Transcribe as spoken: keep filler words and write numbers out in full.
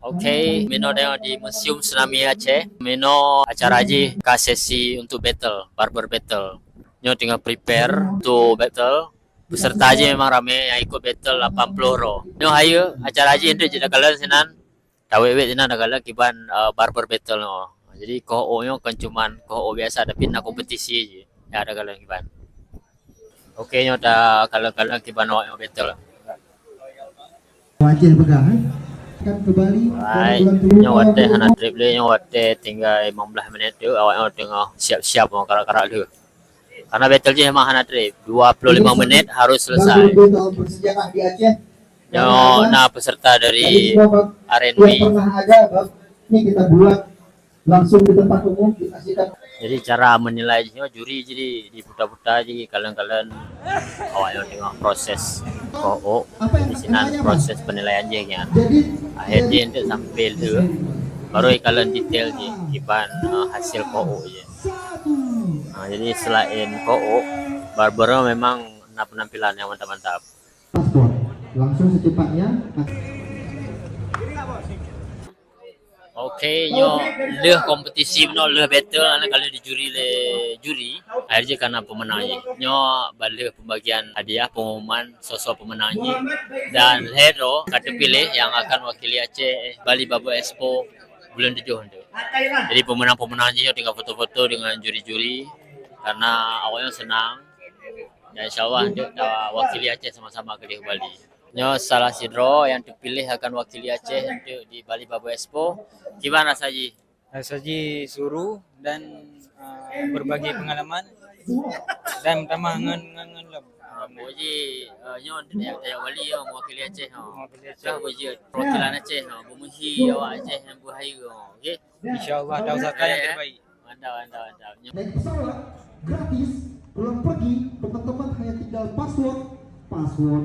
Oke, meunoe di Museum Tsunami Aceh. Meunoe acara jih ka sesi untuk battle, barber battle. Nyoe teungoh prepare untuk battle. Peserta jih memang ramé, nyang ikut battle lapan ploh droe. Nyoe hayeue acara jih untuk jeuet takalon sinan. Tawét-wét sinan takalon kiban, eh, barber battle nyoe. Jadi koh ôk nyoe kon cuman koh ôk biasa, tapi na kompetisi jih. Ya, takalon kiban. Oke, nyoe takalon-kalon kiban awak nyoe battle. Wajah pegang, eh. Kan kembali. Hai, nyoe watèe hana trép lé, nyoe watèe tinggai limong belas minit tu, awak nyoe teungoh siap-siap ngon karak-karak lheueh. Karena battle jih memang hana trép, dua puluh lima menit harus selesai. Nyoe na peserta dari R N B. Ini kita buat langsung di tempat umum, kita sikat. Jadi cara menilai jih nyoe juri jadi diputa-puta jih kalon-kalon awak nyoe teungoh proses koh ôk. Di sinan proses penilaian jih nyan. Akhé jih untuk sampai tu baru ikalon detail jih kiban, eh, hasil koh ôk jih. Nah, jadi selain koh ôk, barber memang na penampilan yang mantap-mantap. Paspor. Langsung secepatnya. Oke, nyoe lheueh kompetisi meunoe, lheueh battle, aneuk ka lheueh dijuri lé juri. Akhé jih ka na pemenang jih. Nyoe ban lheueh pembagian hadiah, pengumuman soe-soe pemenang jih. Dan lhèe droe ka teupiléh nyang akan wakili Aceh Bali Barber Expo buleuen tujoh tu. Jadi pemenang-pemenang jih nyoe tinggai foto-foto dengan juri-juri karena awak nyoe seunang. Dan insya Allah untuk tawakili Aceh sama-sama keudéh Bali. Nyoe salah sidroe nyang teupiléh akan wakili Aceh untuk di Bali Barber Expo. Kiban rasa jih? Rasa jih seru dan, uh, berbagi pengalaman dan bertambah ngon, ngon, ngon lom. Ah, puji, eh, nyoe untuk tajak, tajak Bali nyoe mewakili Aceh nyoe. Mewakili Aceh. Dah puji perwakilan Aceh nyoe, beumuji awak Aceh nyang beuhayeue nyoe. Okey. Insya Allah, kita usahakan yang terbaik. Mantap, mantap, mantap. Naik pesawat gratis, pulang pergi, teman-teman hanya tinggal password, password,